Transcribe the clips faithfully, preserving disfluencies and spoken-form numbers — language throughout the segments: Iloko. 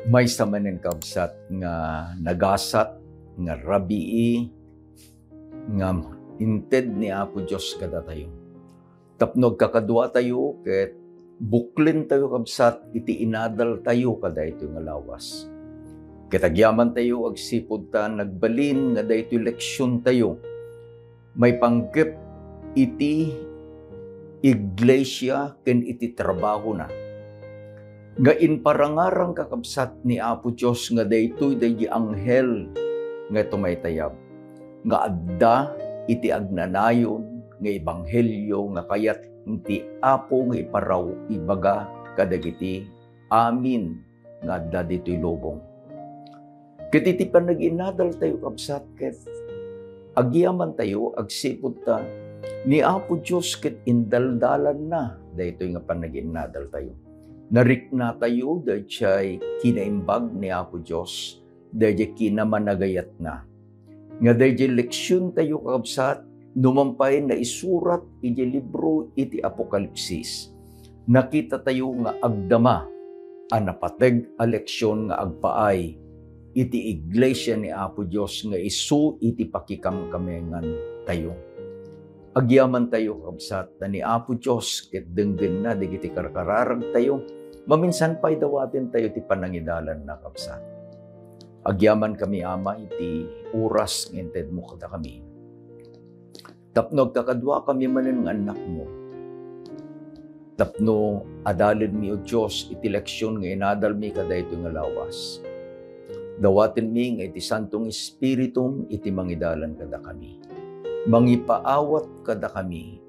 Maysa manen, kabsat, nga nagasat nga rabii nga inted ni Apo Dios kadatayo. Tapno agkakaduatayo ket buklentayo, kabsat, iti inadaltayo kadaytoy nga lawas. Ket agyamantayo agsipud ta nagbalin nga daytoy leksiontayo maipanggep iti iglesia ken iti trabahona. Nga imparangarang, kakabsat, ni Apo Dios nga daytoy daydi anghel nga tumaytayab, nga adda iti agnanayon nga ebanghelio nga kayat ti Apo nga iparaw ibaga kadagiti amin nga adda ditoy lubong. Ket iti panag-inadaltayo, kabsat, ket agyamantayo agsipud ta ni Apo Dios ket indaldalanna daytoy nga panag-inadaltayo. Nariknatayo daydiay kinaimbag ni Apo Dios, daydiay kinamanagayatna. Nga daydiay leksiontayo, kakabsat, numan pay naisurat idiay libro iti Apokalipsis, nakitatayo nga agdama a napateg a leksion nga agpaay iti iglesia ni Apo Dios nga isu iti pakikamkamengantayo. Agyamantayo, kabsat, ta ni Apo Dios ket denggenna dagiti karkararagtayo. Maminsan pay dawatentayo ti panangidalanna, kabsat. Agyamankami, Ama, iti oras nga intedmo kadakami. Tapno agkakaduakami manen nga annakmo. Tapno adalenmi, O Dios, iti leksion nga inadalmi kadaytoy nga lawas. Dawatenmi nga iti Santo nga Espiritum iti mangidalan kadakami. Mangipaawat kadakami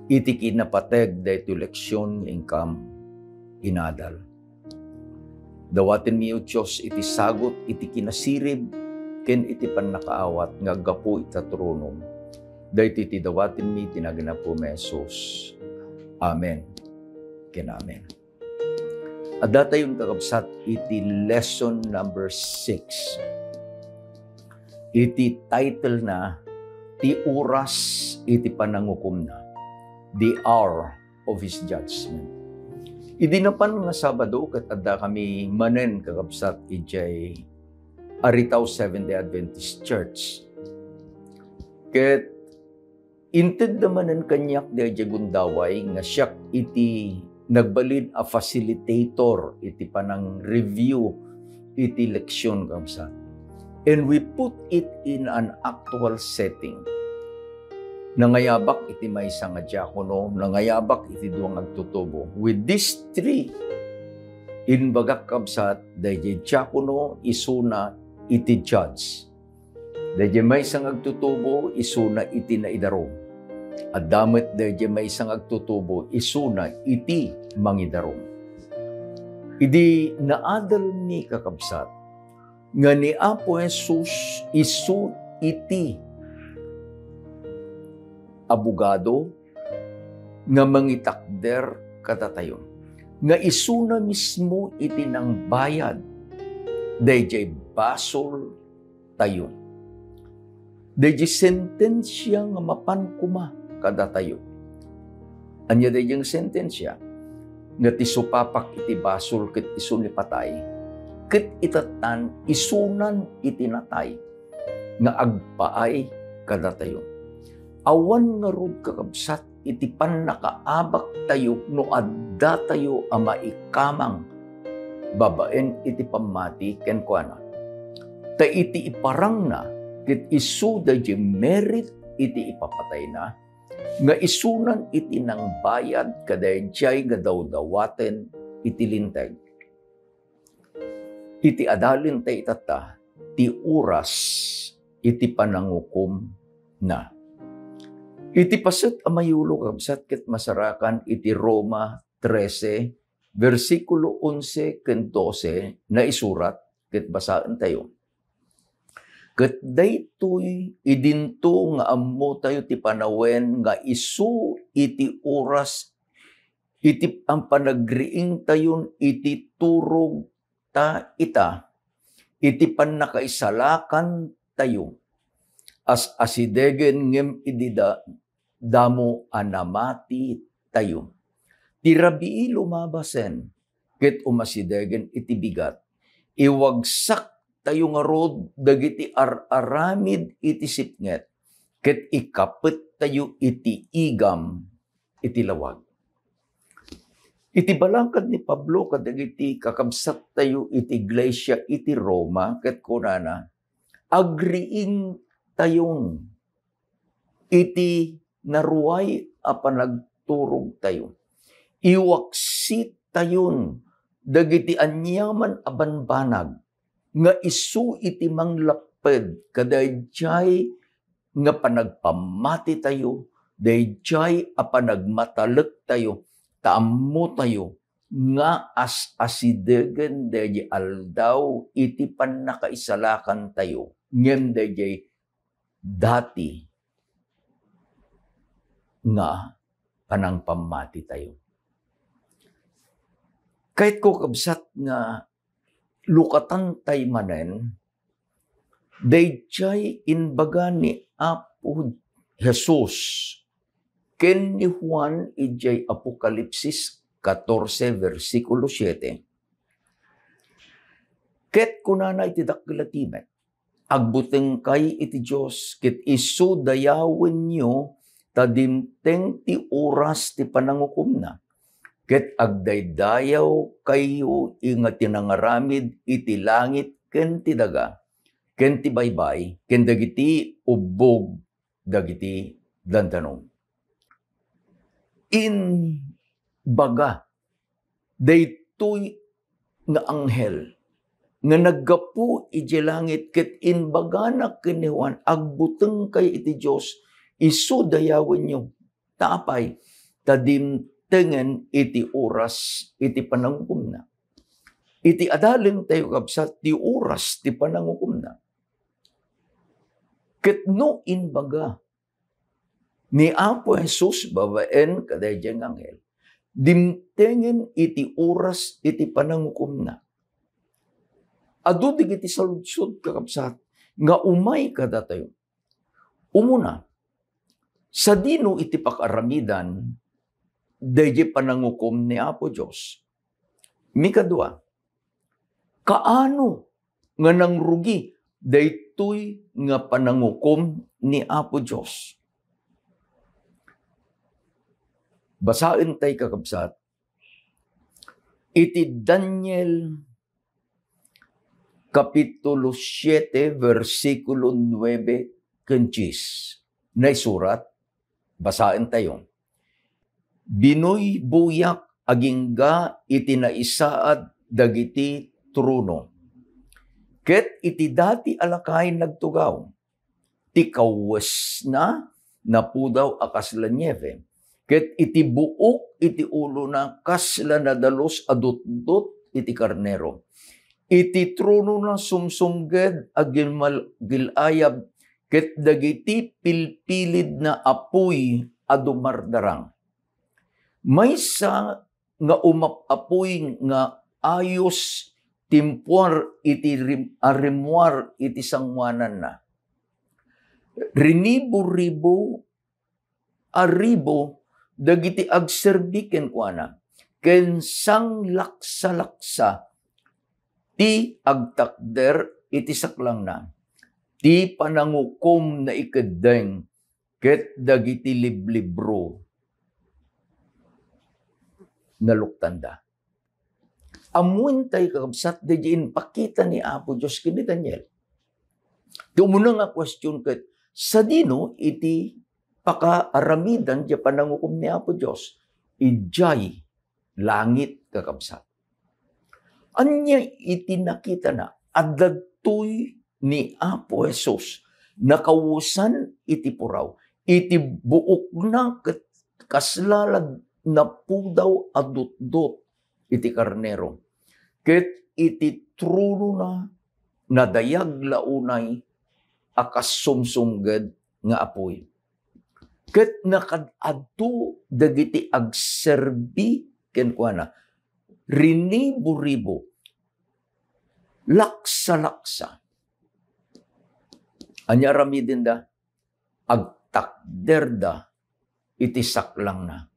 iti kinapateg daytoy leksion nga inkam inadal. Dawatenmi, O Dios, iti sagut iti kinasirib ken iti pannakaawat nga aggapu ita tronom. Daytoy ti dawatenmi iti nagan ni Apomi a Jesus. Amen ken amen. Addatayon, kakabsat, iti lesson number six. Iti title na, Ti Oras iti Panangukomna, The Hour of His Judgment. Idi napan nga Sabado, ket addakami manen, kakabsat, idiay Aritao Seventh-day Adventist Church. Ket intedda manen kaniak daydiay gundaway nga siak iti nagbalin a facilitator iti panang-review iti leksion, kabsat. And we put it in an actual setting. Nangayabak iti maysa nga diakono, nangayabak iti dua nga agtutubo. With these three, imbagak, kabsat, daydiay diakono isuna iti judge. Daydiay maysa nga agtutubo isuna iti naidarum. Adda met daydiay maysa nga agtutubo isuna iti mangidarum. Idi naadalmi, kakabsat, nga ni Apo Jesus isu iti abogado nga mangitakder kadatayo, nga isuna mismo iti nangbayad daydiay basol tayo. Daydiay sentensia nga mapan koma kadatayo. Ania daydiay nga sentensia? Nga ti supapak iti basol ket isu ni patay, ket itattan isunan iti natay nga agpaay kadatayo. Awan ngarud, kakabsat, iti pannakaabaktayo no addatayo a maikamang babaen iti pammati kenkuana. Ta iti iparangna ket isu daydiay merit iti ipapatayna, nga isunan iti nangbayad kadaydiay nga dawdawaten iti Linteg. Iti adalin ta itatta, ti oras iti panangukomna. Iti paset a mayulo, kabsat, ket masarakan iti Roma trese, bersikulo onse ken dose, naisurat ket basaentayo. Ket daytoy, idinto nga ammotayo ti panawen nga isu iti oras iti panagriingtayon iti turog ta ita, iti pannakaisalakantayo, as-asidegen ngem idi da-, damo a namati tayo. Ti rabii lumabasen, ket umasidegen iti bigat, Iwagsaktayo ngarud dagiti ar-aramid iti sipnget, ket ikapettayo iti igam iti lawag. Iti balakad ni Pablo kadagiti kakabsattayo iti iglesia iti Roma, ket kunana, "Agriingtayon iti naruay a panagturogtayo. Iwaksitayon dagiti aniaman a banbanag nga isu iti manglapped kadaydiay nga panagpammatitayo, daydiay a panagmatalektayo, ta ammotayo nga as-asidegen daydiay aldaw iti pannakaisalakantayo, ngem daydiay dati nga panangpammatitayo." Kayatko, kabsat, nga lukatantay manen daydiay imbaga ni Apo Jesus ken ni Juan idiay Apokalipsis katorse, bersikulo siete. Ket kunana iti dakkel a timek, "Agbutengkay iti Dios, ket isu dayawenyo, ta dimteng ti oras ti panangukomna. Ket agdaydayawkayo nga ti nangaramid iti langit ken ti daga, ken ti baybay, ken dagiti ubbog dagiti dandanom." Imbaga daytoy nga anghel nga naggapu idiay langit ket imbagana ken ni Juan, "Agbutengkay iti Dios, isu dayawenyo." Ta apay? Ta dimtengen iti oras iti panangukomna. Iti adalengtayo, kabsat, ti oras ti panangukomna. Ket no imbaga ni Apo Jesus babaen kadaydiay nga anghel, dimtengen iti oras iti panangukomna. Adu dagiti saludsod, kakabsat, nga umay kadatayo. Umuna, sadino iti pakaaramidan daydiay panangukom ni Apo Dios? Mikadua, kaano nga nangrugi daytoy nga panangukom ni Apo Dios? Basaentay, kakabsat, iti Daniel Kapitulo siete, bersikulo nuebe ken dies. Naisurat, basaentayo, "Binuybuyak agingga iti naisaad dagiti trono, ket iti dati a lakay nagtugaw. Ti kawesna napudaw a kasla niebe, ket iti buok iti ulona kasla nadalus a dutdot iti karnero. Iti tronona sumsumged a gilmal-, gil-ayab, ket dagiti pilpilidna apuy a dumardarang. Maysa nga umap-apuy nga ayos timpuar iti rim-, a rimmuar iti sangoananna. Rinibo-ribo a ribo dagiti agserbi kenkuana, ken sanglaksalaksa ti agtakder iti saklangna. Ti panangukom naikeddeng ket dagiti liblibro naluktanda." Ammoentayo, kakabsat, daydiay impakita ni Apo Dios ken ni Daniel. Ti umuna nga question ket, sadino iti pakaaramidan diay panangukom ni Apo Dios? Idiay langit, kakabsat. Ania iti nakitana? Adda daytoy ni Apo Jesus, nakawesan iti puraw, iti buokna ket kasla la napudaw a dutdot iti karnero, ket iti tronona nadayag la unay a kas sumsumged nga apuy. Ket nakaad-adu dagiti agserbi kenkuana, rinibo-ribo, laksa-laksa. Ania aramidenda? Agtakderda iti saklangna.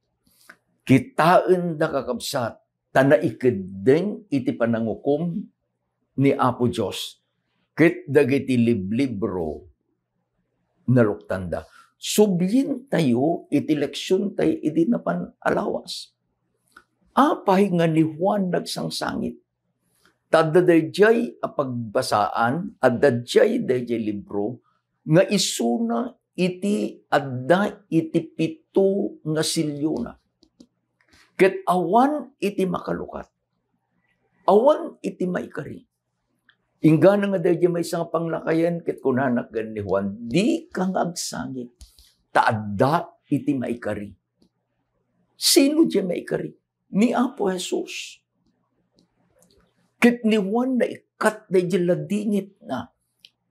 Kitaenda, kakabsat, ta naikeddeng iti panangukom ni Apo Dios ket dagiti liblibro naluktanda. Sublientayo iti leksiontayo idi napan a lawas. Apay nga ni Juan nagsangsangit? Ta adda daydiay a pagbasaan, adda daydiay libro nga isuna iti adda iti pito nga silyona. Ket awan iti makalukat. Awan iti maikari. Inggana nga daydiay maysa nga panglakayen, ket kunana ken ni Juan, "Dika nga agsangit, ta adda iti maikari." Sino diay maikari? Ni Apo Jesus. Ket ni Juan naikkat daydiay ladingitna.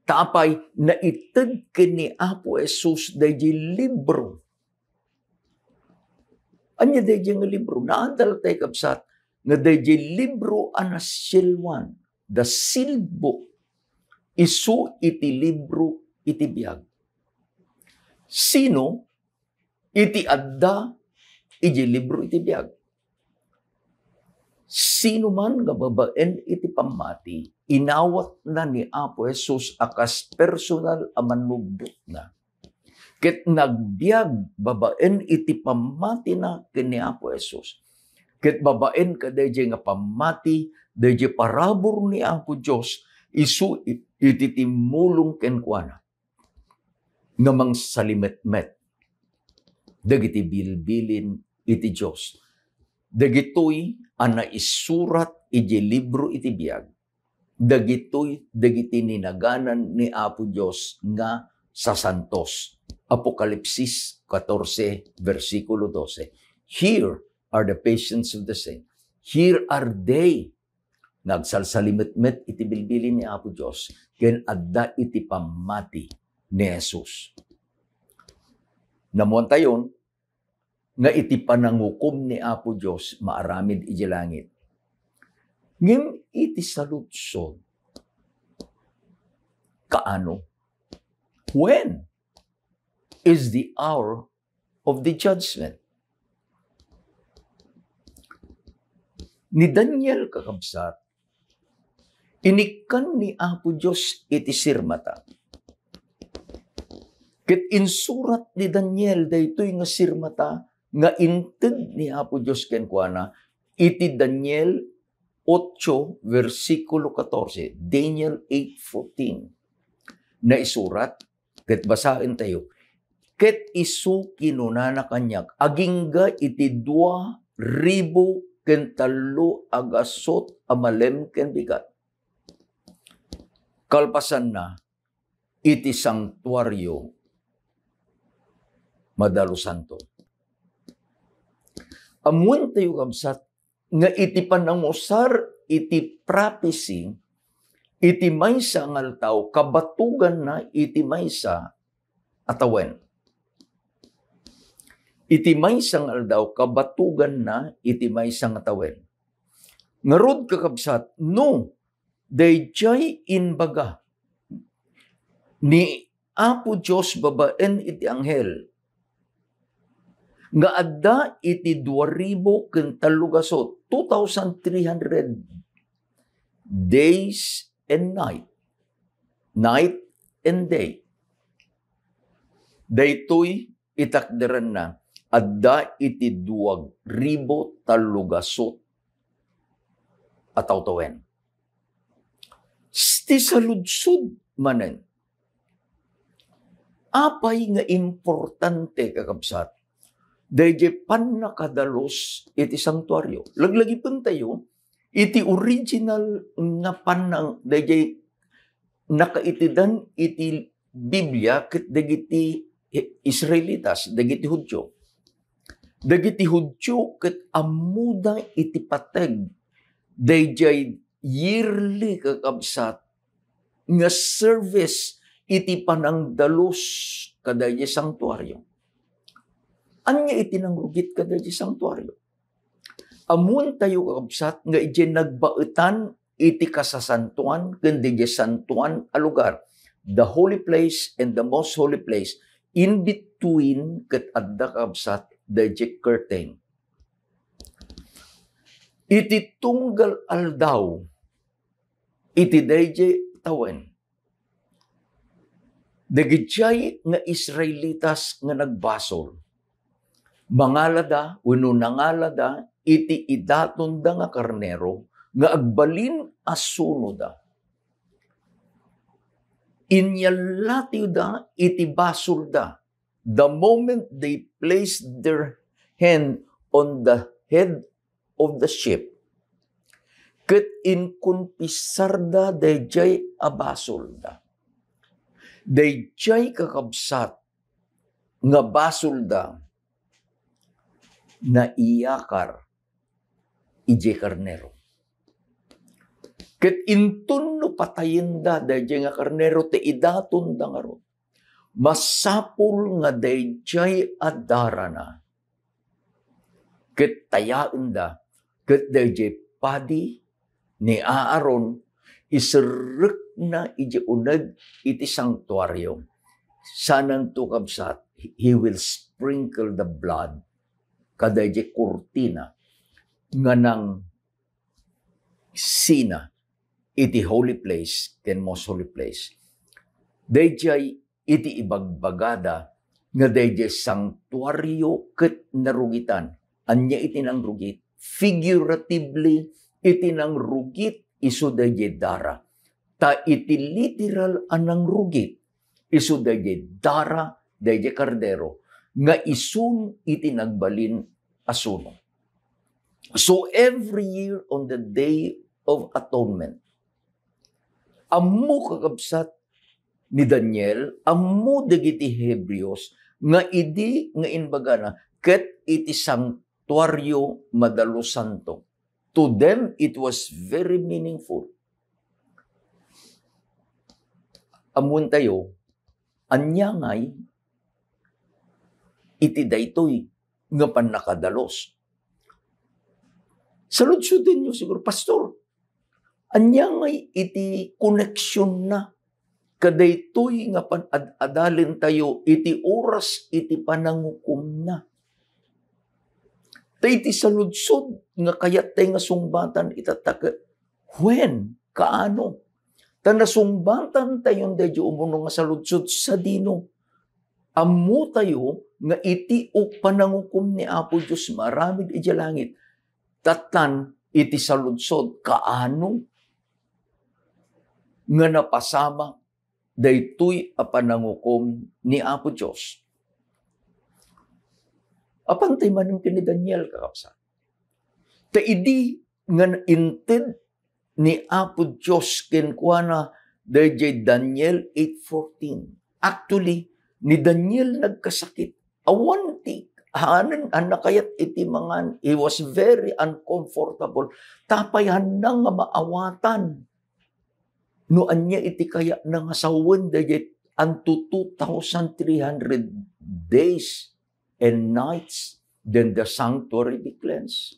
Ta apay, naited ken ni Apo Jesus daydiay libro. Ania daydiay nga libro? Naadal tay, kabsat, nga daydiay libro a nasielwan, the sealed book, isu iti libro iti biag. Sino iti adda iti libro iti biag? Sino man nga babaen iti pammati, inawatna ni Apo Jesus a kas personal a mannubotna. Ket nagbiag babaen iti pammatina ken ni Apo Jesus. Ket babaen kadaydiay nga pammati, daydiay parabur ni Apo Dios, isu i-, iti timmulong kenkuana nga mangsalimetmet dagiti bilbilin iti Dios. Dagitoy a naisurat iti libro iti biag, dagitoy dagiti ninaganan ni Apo Dios nga sasantos. Apokalipsis katorse, bersikulo dose. "Here are the patience of the saint. Here are they nga agsalsalimetmet iti bilbilin ni Apo Dios ken adda iti pammati ni Jesus." Namuantayon nga iti panangukom ni Apo Dios maaramid iti langit. Ngem iti saludsod, kaano? When is the hour of the judgment? Ni Daniel, kakabsat, inikkan ni Apo Dios iti sirmata. Ket insurat ni Daniel daytoy nga sirmata nga inted ni Apo Dios kenkuana iti Daniel otso, bersikulo katorse, Daniel eight fourteen. Naisurat, ket basaentayo, "Ket isu kinunana kaniak, agingga iti dua ribu ken tallo a gasut a malem ken bigat, kalpasanna iti santuario madalusanto." Ammoentayo, kabsat, nga iti panangusar iti prophecy iti maysa nga aldaw, kabatuganna iti maysa a tawen. Iti maysa nga aldaw, kabatuganna iti maysa nga tawen. Ngarud, kakabsat, no daydiay imbaga ni Apo Dios babaen iti anghel nga adda iti dua ribu ken tallo gasut, two thousand three hundred days and night, night and day. Daytoy itakderanna, adda iti dua ribu tallo gasut a tawtawen. Ti saludsod manen, apay nga importante, kakabsat, daydiay pannakadalus iti santuario? Laglagipentayo iti original nga pannang-, daydiay nakaitedan iti Biblia ket dagiti Israelitas, dagiti Judio. Dagiti Judio ket ammoda iti pateg daydiay yearly, kakabsat, nga service iti panangdalus kadaydiay santuario. Ania iti nangrugit kadaydiay santuario? Ammoentayo, kakabsat, nga idiay nagbaetan iti kasasantoan ken daydiay santoan a lugar, the holy place and the most holy place, in between ket adda, kakabsat, daydiay curtain. Iti tunggal aldaw, Iti daydiay tawen, dagidiay nga Israelitas nga nagbasol, mangalada wenno nangalada iti idatonda nga karnero nga agbalin a sunoda. Inyallatiwda iti basolda the moment they placed their hand on the head of the sheep. Ket inkonfisarda daydiay a basolda. Daydiay, kakabsat, nga basolda naiyakar idiay karnero. Ket inton no patayenda daydiay nga karnero ti idatonda ngarud, masapul nga daydiay a darana ket tayaenda ket daydiay padi ni Aaron, iserrekna idiay uneg iti santuario. Sananto, kabsat, he will sprinkle the blood kadaydiay kurtina nga nangsina iti holy place ken most holy place. Daydiay iti ibagbagada nga daydiay santuario ket narugitan. Ania iti nangrugit? Figuratively, iti nangrugit isu daydiay dara. Ta iti literal a nangrugit, isu daydiay dara daydiay kardero nga isun iti nagbalin a suno. So every year on the Day of Atonement, ammo, kakabsat, ni Daniel, ammo dagiti Hebreos nga idi nga imbagana, ket iti santuario madalusanto. To them, it was very meaningful. Ammoentayo, ania ngay iti daytoy nga pannakadalus? Saludsodenyo siguro, "Pastor, ania ngay iti koneksionna kadaytoy nga pan-ad-adalentayo iti oras iti panangukomna?" Ta iti saludsod nga kayattay nga sungbatan ita, ta ket, "Wen, kaano?" Ta nasungbatantayon daydiay umuno nga saludsod sadino. Ammotayo nga iti u-, panangukom ni Apo Dios maaramid idiay langit. Tattan iti saludsod, kaano nga napasamak daytoy a panangukom ni Apo Dios? Apantay manen ken ni Daniel, kakabsat. Ta idi nga inted ni Apo Dios kenkuana daydiay Daniel eight fourteen. Actually, ni Daniel nagkasakit. Awan ti hanen a nakayat iti mangan. He was very uncomfortable. Tapay hanna nga maawatan no ania iti kayatna nga sawen daydiay anto two thousand three hundred days and nights, then the sanctuary be cleansed.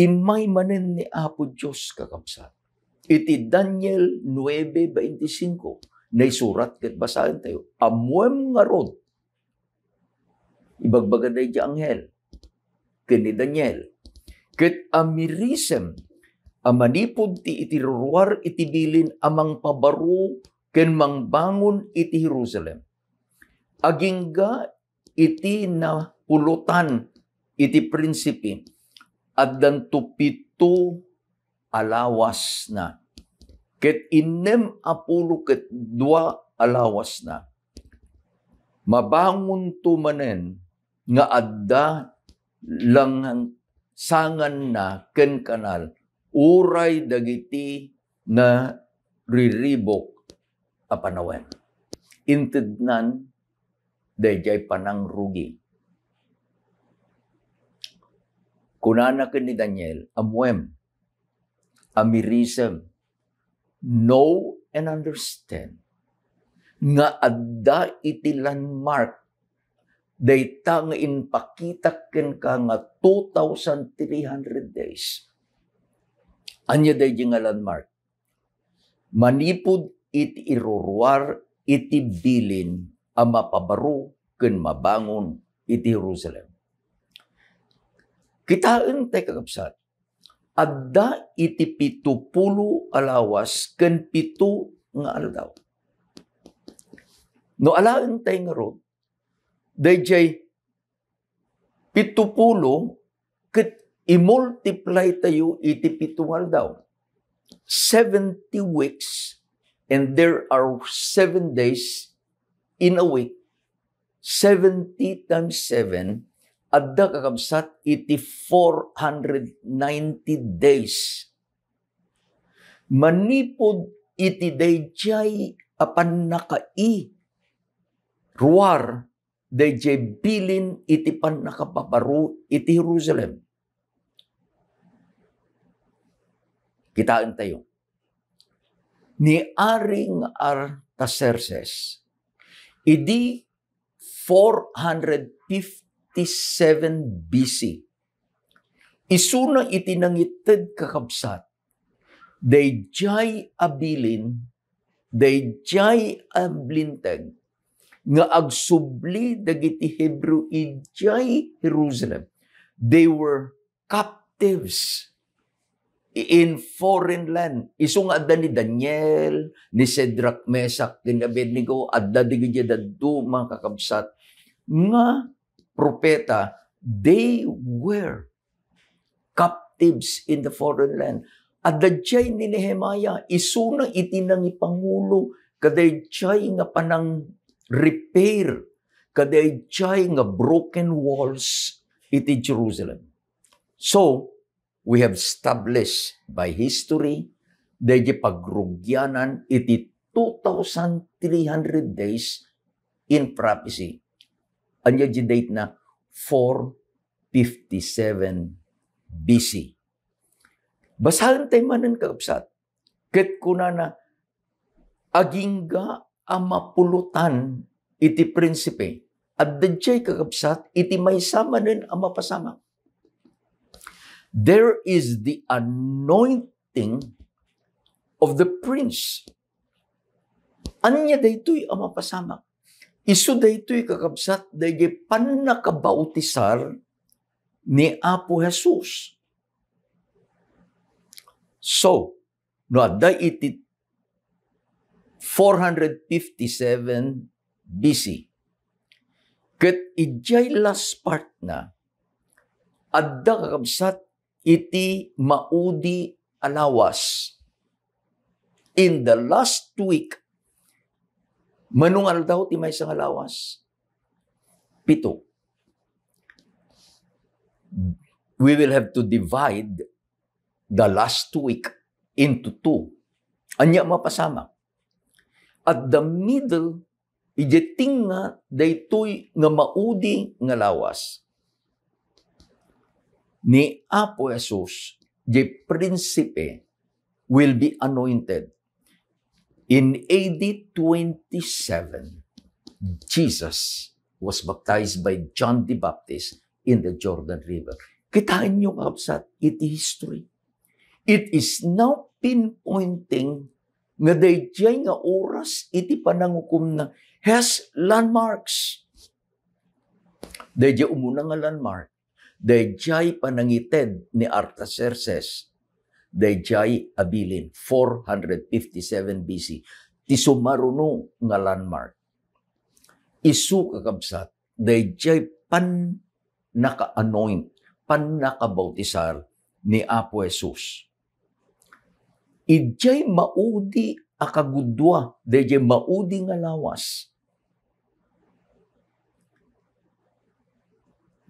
Immay manen ni Apo Dios, kakabsat. Iti Daniel nuebe veinticinco, naisurat ket basaentayo, "Ammoem ngarud," ibagbaga daydiay anghel ken ni Daniel, "ket amirisem a manipud ti iti ruruar iti bilin a mangpabaro ken mangbangon iti Jerusalem. Agingga iti napulotan iti prinsipe, addanto pito a lawasna, ket innem a pulo ket dua a lawasna. Mabangonto manen nga adda lansanganna ken kanal, uray dagiti nariribuk a panawen." Intednan daydiay panangrugi. Kunana ken ni Daniel, "Ammoem, amirisem, know and understand nga adda iti landmark dayta nga impakitak kenka nga two thousand three hundred days." Ania daydiay nga landmark? Manipud iti iruruar iti bilin a mapabaro ken mabangon iti Jerusalem. Kitaentay, kakabsat, adda iti pitupulo a lawas ken pito nga aldaw. No alaentayo ngarud, dayjay pitupulo ket i-multiply tayo iti pito nga aldaw. Seventy weeks, and there are seven days in a week. Seventy times seven, adda, kakabsat, iti four hundred ninety days. Manipud iti dayjay a pannakairuar dayjay bilin iti pannakapaparo iti Jerusalem. Kitaentayo. Ni Ari nga Artaxerxes, idi four hundred fifty-seven B C, isuna iti nangited, kakabsat, dayjay a bilin, dayjay a linteg nga agsubli dagiti Hebreo idiay Jerusalem. They were captives in foreign land. Isu nga adda ni Daniel, ni Shadrach, Meshach, ken Abednego, adda dagiti dadduma, kakabsat, nga propeta, they were captives in the foreign land. Adda diay ni Nehemiah, isuna iti nangipangulo kadaydiay nga panang-repair kadaydiay nga broken walls iti Jerusalem. So, we have established by history daydi pagrugianan iti two thousand three hundred days in prophecy. Ania di date na? Four fifty-seven B C. Basaentayo manen, kakabsat. Ket kunana, agingga a mapulotan iti prinsipe. Adda diay, kakabsat, iti maysa manen a mapasamak. There is the anointing of the prince. Ania daytoy a mapasamak? Isu daytoy, kakabsat, daydi pannakabautisar ni Apo Jesus. So, no adda iti four hundred fifty-seven B C, ket idiay last part na, adda, kakabsat, iti maudi a lawas. In the last week, mano nga aldaw ti maysa nga lawas? Pito. We will have to divide the last week into two. Ania mapasamak? At the middle, idiay tengnga daytoy nga maudi nga lawas, ni Apo Jesus, diay prinsipe, will be anointed. In A D twenty-seven, Jesus was baptized by John the Baptist in the Jordan River. Kitaenyo, kakabsat, iti history. It is now pinpointing nga daydiay nga oras iti panangukomna has landmarks. Daydiay umuna nga landmark, daydiay panangited ni Artaxerxes, daydiay a bilin, four hundred fifty-seven B C. Ti sumaruno nga landmark, isu, kakabsat, daydiay pannaka-anoint, pannakabautisar ni Apo Jesus. Idiay maudi a kagudua, daydiay maudi nga lawas,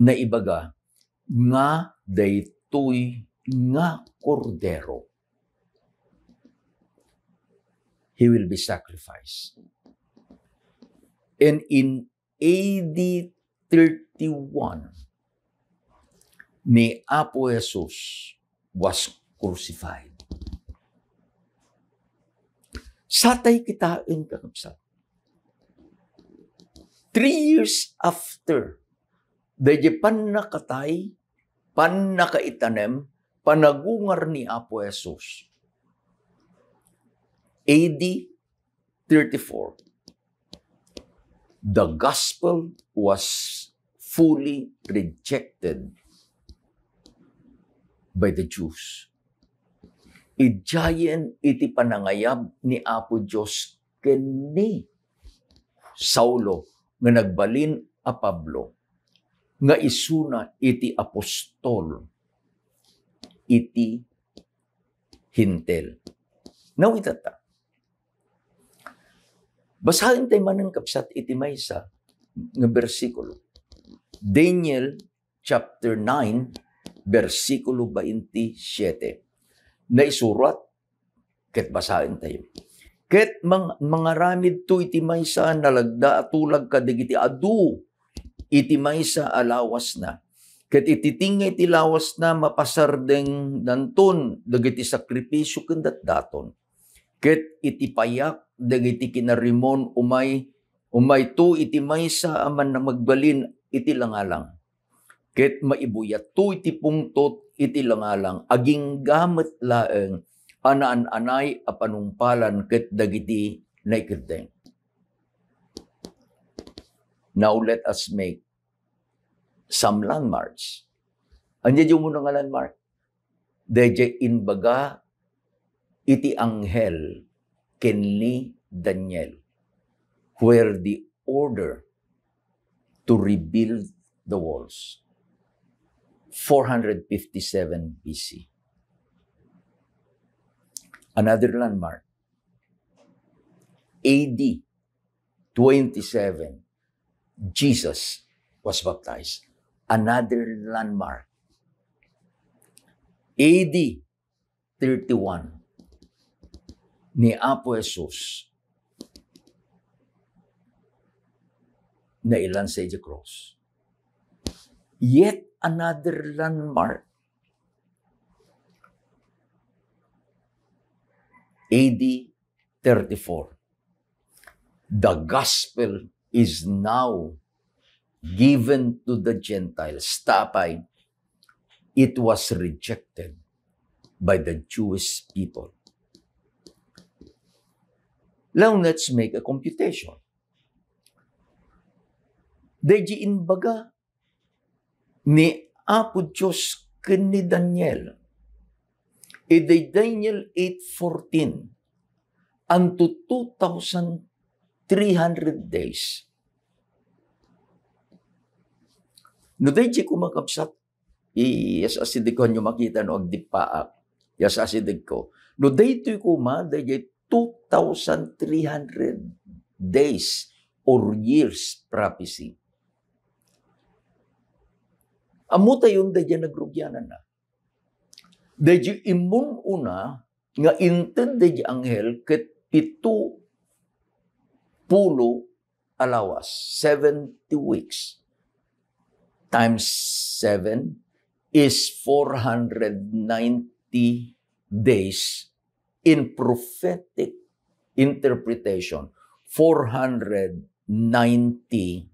naibaga nga daytoy nga Kordero, he will be sacrificed. And in A D thirty-one, ni Apo Jesus was crucified. Satay kitaen, kakabsat. Three years after, daydi pannakatay, pannakaitanem, panagungar ni Apo Jesus, A D thirty-four, the gospel was fully rejected by the Jews. Idiayen iti panangayab ni Apo Dios ken ni Saulo nga nagbalin a Pablo, nga isuna iti apostol iti Hentil. Now, itata. Basaen tay manen, kabsat, iti maysa nga bersikulo. Daniel chapter nine, bersikulo twenty-seven. Naisurat, ket basaentayo. Ket mang-, mangaramidto iti maysa a nalagda a tulag kadagiti adu iti maysa a lawasna. Ket iti tengnga iti lawasna, mapasardengdanton dagiti sakripisio ken datdaton. Ket iti payak dagiti kinarimon umay, umayto iti maysa a mannamagbalin iti langalang. Ket maibuyatto iti pungtot iti langalang, agingga met laeng a naan-anay a panungpalan ket dagiti naikeddeng. Now let us make some landmarks. Ania diay umuna nga landmark? Daydiay imbaga iti anghel ken ni Daniel, where the order to rebuild the walls, four hundred fifty-seven B C. Another landmark, A D twenty-seven, Jesus was baptized. Another landmark, A D thirty-one, ni Apo Jesus nailansa idiay cross. Yet another landmark, A D thirty-four. The gospel is now given to the Gentiles. Ta apay, it was rejected by the Jewish people. Now let's make a computation. Daydiay imbaga ni Apo Dios ken ni Daniel, idi Daniel eight fourteen, unto two thousand three hundred days. No daydiay koma, kabsat, i-, yes, asideg ko, hanyo makita no agdippaak. Yes, asideg ko. No daytoy koma, daydiay two thousand three hundred days or years prophecy. Ammo tayon daydiay nagrugiananna. Daydiay immun-una nga inted daydiay anghel ket pito pulo a lawas, seventy weeks times seven is four hundred ninety days. In prophetic interpretation, four hundred ninety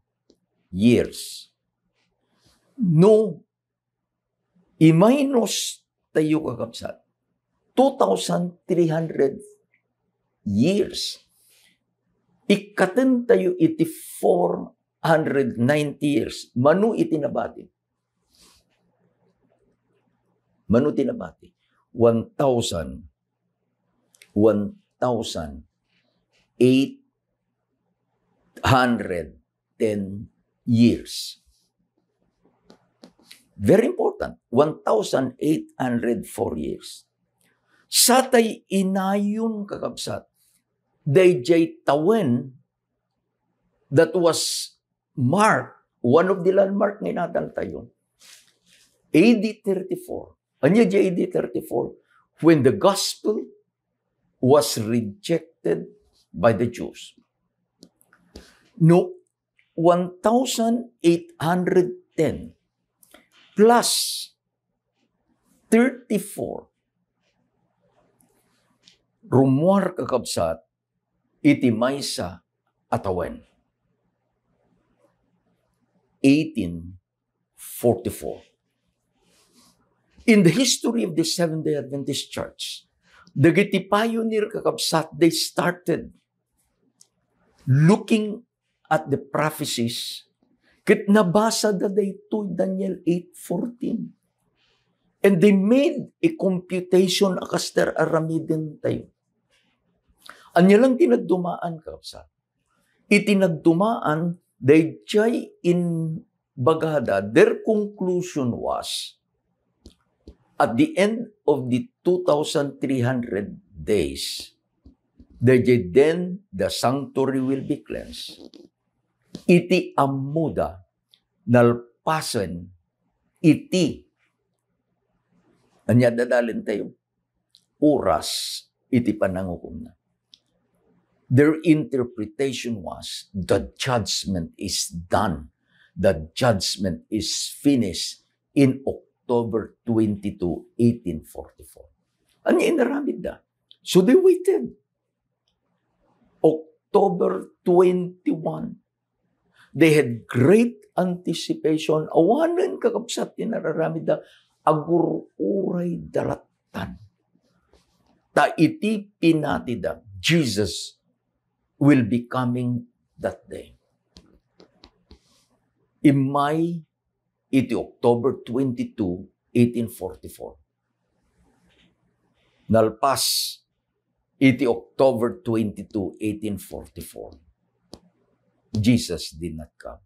years. No iminus tayo, kakabsat, two thousand three hundred years. Ikkaten tayo iti four hundred ninety years. Mano iti nabati? Mano ti nabati? One thousand, one thousand eight hundred ten years. Very important. One thousand eight hundred four years. Satay inayon, kakabsat, dayjay tawen that was marked, one of the landmark nga inadantayo, A D thirty-four. Ania di A D thirty-four? When the gospel was rejected by the Jews. No, one thousand eight hundred ten plus thirty-four, rumuar, kakabsat, iti maysa a tawen. Eighteen forty-four. In the history of the Seventh-day Adventist Church, dagiti pioneer, kakabsat, they started looking at the prophecies, ket nabasada daytoy Daniel eight fourteen. And they made a computation a kas ti ar-aramiden tayo. Ania lang ti nagdumaan, kakabsat? Iti nagdumaan, daydiay imbagada, their conclusion was, at the end of the two thousand three hundred days, daydiay then the sanctuary will be cleansed. Iti ammoda, nalpasen iti, ania dadalen tayo? Oras iti panangukomna. Their interpretation was, the judgment is done. The judgment is finished in October twenty-two, eighteen forty-four. Ania inaramidda? So they waited. October twenty-one. They had great anticipation. Awanen, kakabsat, ti nararamidda, agur-uray dalattan. Ta iti pinatida, Jesus will be coming that day. Immay iti October twenty-two, eighteen forty-four. Nalpas iti October twenty-two, eighteen forty-four, Jesus did not come.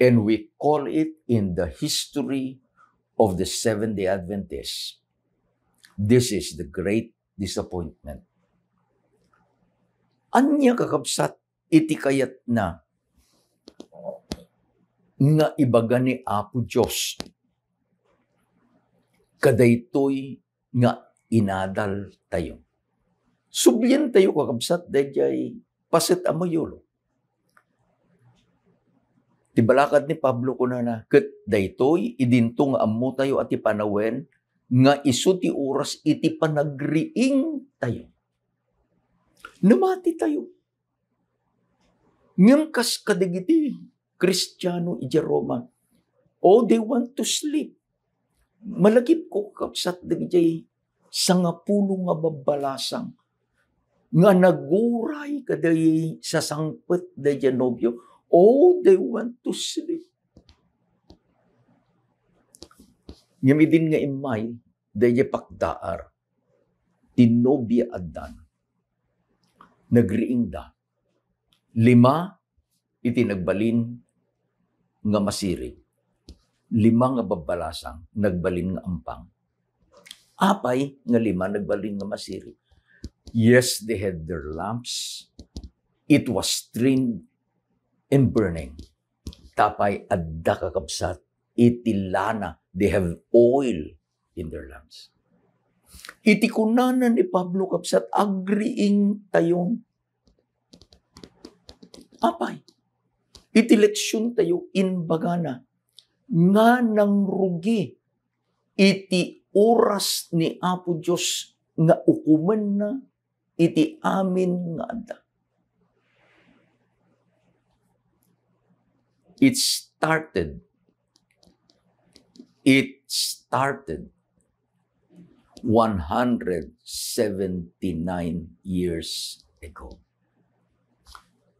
And we call it in the history of the Seventh-day Adventists, this is the great disappointment. Ania, kakabsat, iti kayatna nga ibaga ni Apo Dios kadaytoy nga inadal tayo? Sublien tayo, kakabsat, daydiay paset a mayulo. Ti balakad ni Pablo kunana, ket daytoy, idinto nga ammo tayo a ti panawen, nga isu ti oras iti panagriing tayo. Namati tayo. Ngem kas kadagiti Kristiano idiay Roma, oh, they want to sleep. Malagipko, kakabsat, dagiti sangapulo nga babbalasang nga naguray kadagiti sasangpet daydiay nobio. Oh, they want to sleep. Ngem idin nga immay, daydiay pakdaar ti nobia addan. Nagriingda. Lima iti nagbalin nga masirib. Lima nga babbalasang, nagbalin nga ampang. Apay nga lima nagbalin nga masirib? Yes, they had their lamps. It was trimmed and burning. Tapay adda, kakabsat, iti lana. They have oil in their lamps. Iti kunana ni Pablo, kabsat, agriing tayon. Apay, iti leksion tayo, imbagana nga nangrugi iti oras ni Apo Dios nga ukomenna iti amin nga adda. It started, it started one hundred seventy-nine years ago.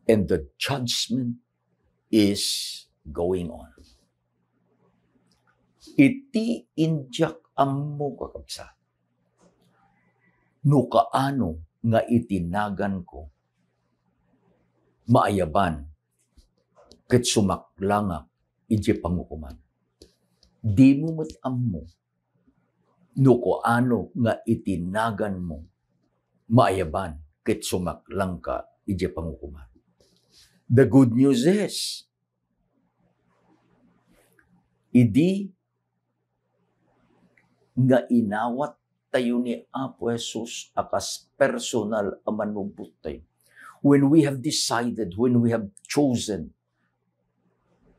And the judgment is going on. Iti indiak ammo, kakabsat, no kaano nga iti naganko maayaban ket sumaklangak idiay pangukoman. Dimo met ammo no kuano nga iti naganmo maayaban ket sumaklangka idiay pangukoman. The good news is, idi nga inawat tayo ni Apo Jesus a kas personal a manubbot tayo, when we have decided, when we have chosen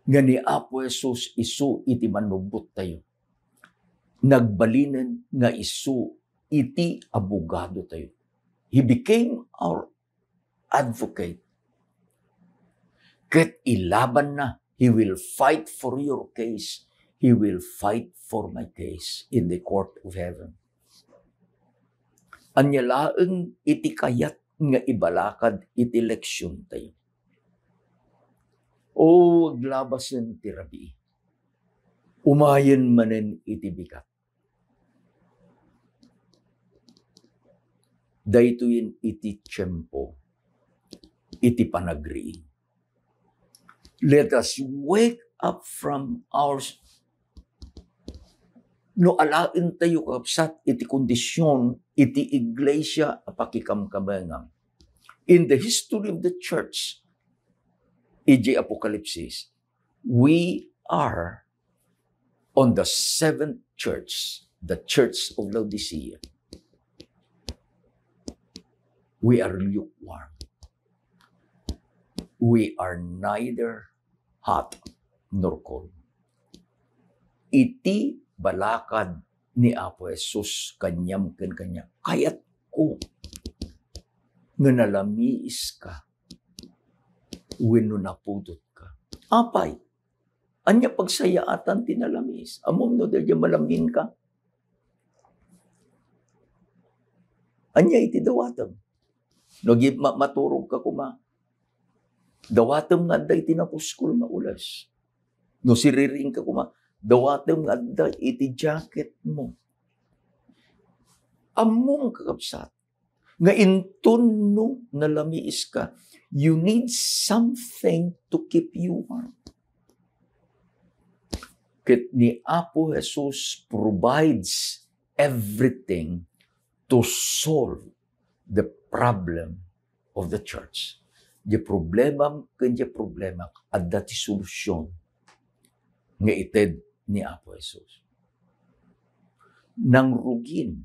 nga ni Apo Jesus isu iti manubbot tayo, nagbalinen nga isu iti abogado tayo. He became our advocate. Ket ilabanna, he will fight for your case. He will fight for my case in the court of heaven. Ania laeng iti kayat nga ibalakad iti leksion tayo? O, aglabasen ti rabii. Umayen manen iti bigat. Daytoyen iti tiempo iti panagriing. Let us wake up from our s-, no alaentayo, kakabsat, iti kondisyon iti iglesia a pakikamkamengan. In the history of the church, idiay Apokalipsis, we are on the seventh church, the church of Laodicea. We are lukewarm. We are neither hot nor cold. Iti balakad ni Apo Jesus kaniam ken kaniak, kayatko nga nalamiiska wenno napudotka. Apay, ania pagsayaatan ti nalamiis? Ammom no daydiay malaminka? Ania iti dawatem? No gi-, ma-, maturogka koma, dawatem nga adda iti napuskol nga ules. No siririingka koma, dawatem nga adda iti jacketmo. Ammom, kakabsat, nga inton no nalamiiska, you need something to keep you warm. Ket ni Apo Jesus provides everything to solve the problem of the church. Diay problemam ken diay problemak, adda ti solusyon nga ited ni Apo Jesus. Nangrugin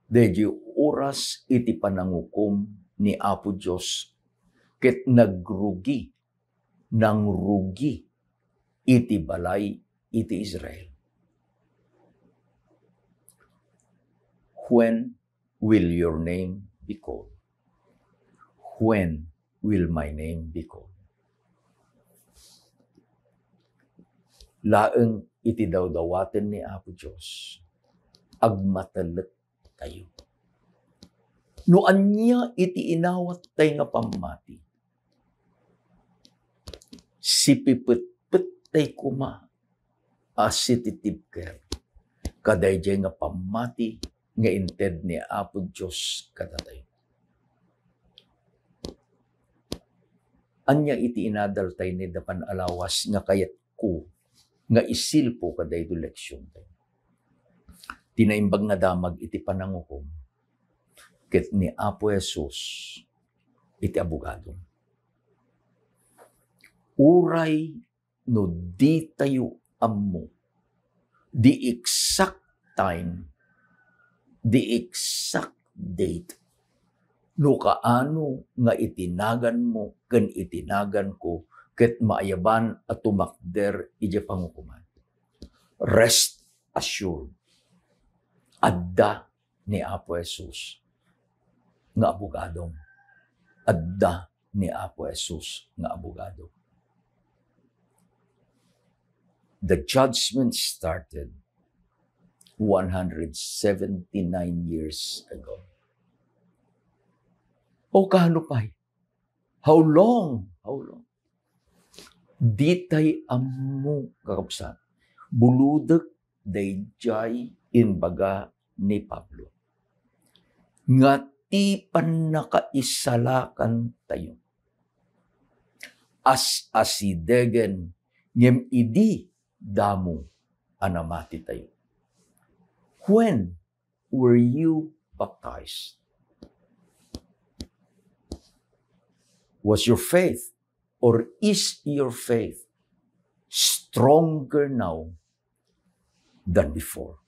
daydiay oras iti panangukom ni Apo Dios, ket nagrugi, nangrugi iti balay iti Israel. When will your name be called? When will my name be called? Laeng iti dawdawaten ni Apo Dios, agmatelettayo. No ania iti inawattay nga pammati, sipipetpettay koma a sititibker kadaydiay nga pammati nga inted ni Apo Dios kadatayo. Ania iti inadaltay ni Dapan a lawas nga kayatko nga isilpo kadaytoy leksiontayo? Ti naimbag nga damag iti panangukom ket ni Apo Jesus iti abogado. Uray no ditayo ammo the exact time, the exact date, no kaano nga itinaganmo ken itinaganko ket maayaban a tumakder idiay pangukoman, rest assured, adda ni Apo Jesus nga abogado. Adda ni Apo Jesus nga abogado. The judgment started one hundred seventy-nine years ago. O kaano pay? How long? How long? Ditay ammo, kakabsat. Buludek daydiay imbaga ni Pablo nga ti pannakaisalakantayo, as-asidegen ngem idi damo a namatitayo. When were you baptized? Was your faith, or is your faith, stronger now than before?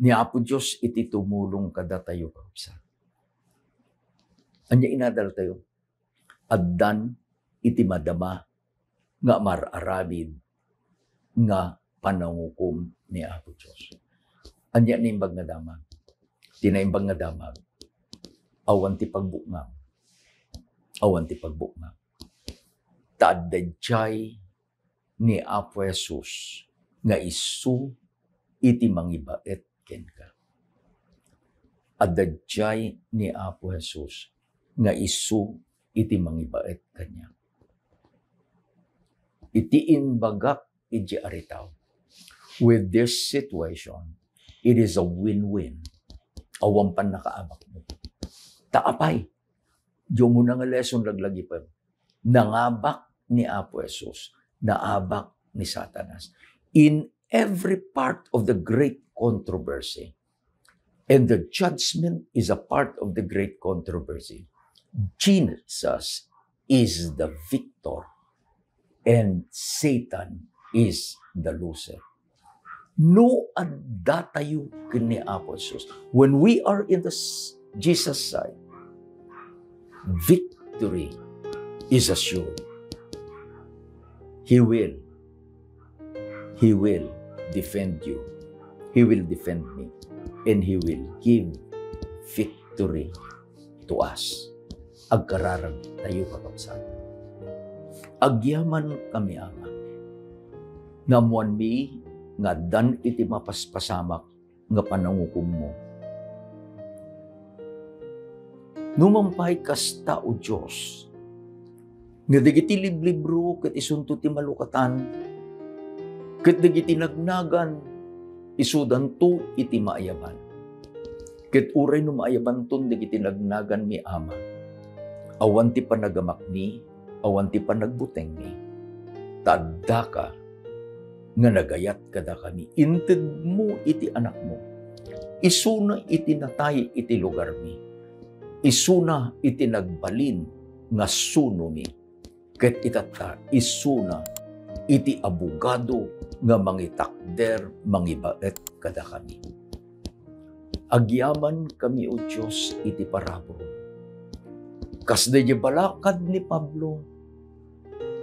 Ni Apo Dios iti tumulong kadatayo, kakabsat. Ania inadaltayo? Addan iti madama nga mar-aramid nga panangukom ni Apo Dios. Ania naimbag nga damag? Ti naimbag nga damag, awan ti pagbukngang. Awan ti pagbukngang. Ta adda idiay ni Apo Jesus nga isu iti mangibaet kenka. Adda idiay ni Apo Jesus nga isu iti mangibaet kaniak. Iti imbagak idiay aritaw, with this situation, it is a win-win. awan pannakaabakmo. Ta apay, diay umuna nga lesson laglagipem. Nangabak ni Apo Jesus, naabak ni Satanas. In every part of the great controversy, and the judgment is a part of the great controversy, Jesus is the victor and Satan is the loser. No addatayo ken ni Apo Jesus. When we are in the s-, Jesus side, victory is assured. He will. He will defend you. He will defend me. And He will give victory to us. Agkararag tayo, kakabsat. Agyaman kami, Ama. Naammoanmi nga addan iti mapaspasamak nga panangukommo. Nupay kasta, O Dios, nga dagiti liblibro ket isunto ti malukatan, ket dagiti nagnagan isudanto iti maayaban. Ket uray no maayabanton dagiti nagnaganmi, Ama, awan ti panagamakmi, awan ti panagbutengmi. Ta addaka nga nagayat kadakami. Intedmo iti Anakmo. Isuna iti natay iti lugarmi. Isuna iti nagbalin nga sunomi. Ket itatta, isuna iti abogado nga mangitakder, mangibaet kadakami. Agyamankami, O Dios, iti paraburom. Kas daydiay balakad ni Pablo,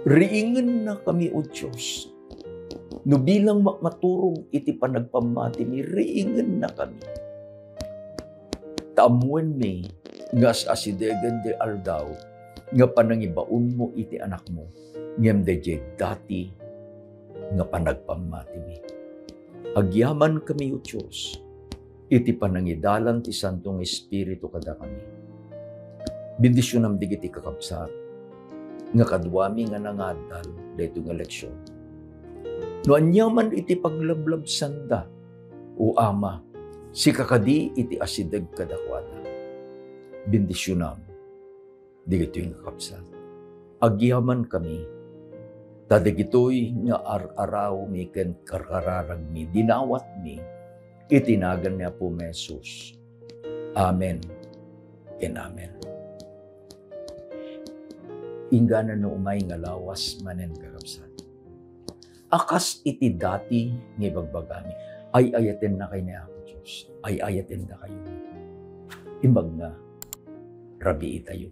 riingennakami, O Dios. No bilang ma-, maturog iti panagpammatimi, riingennakami. Ta ammoenmi nga as-asidegen ti aldaw nga panangibaonmo iti Anakmo, ngem daydiay dati nga panagpammatimi. Agyamankami, O Dios, iti panangidalan ti Santo nga Espiritu kadakami. Bendisionam dagiti kakabsat nga kaduami nga nangaddal daytoy nga leksion. No aniaman iti paglablabsanda, O Ama, sika kadi iti asideg kadakuada. Bendisionam dagitoy nga kakabsat. Agyamankami, ta dagitoy nga ar-arawmi ken karkararagmi, dinawatmi iti nagan ni Apomi Jesus. Amen ken amen. Inggana no umay nga lawas manen, kakabsat. A kas iti dati nga ibagbagami, ay-ayatennakay ni Apo Dios. Ay-ayatendakayo. Imbag nga, rabiitayo.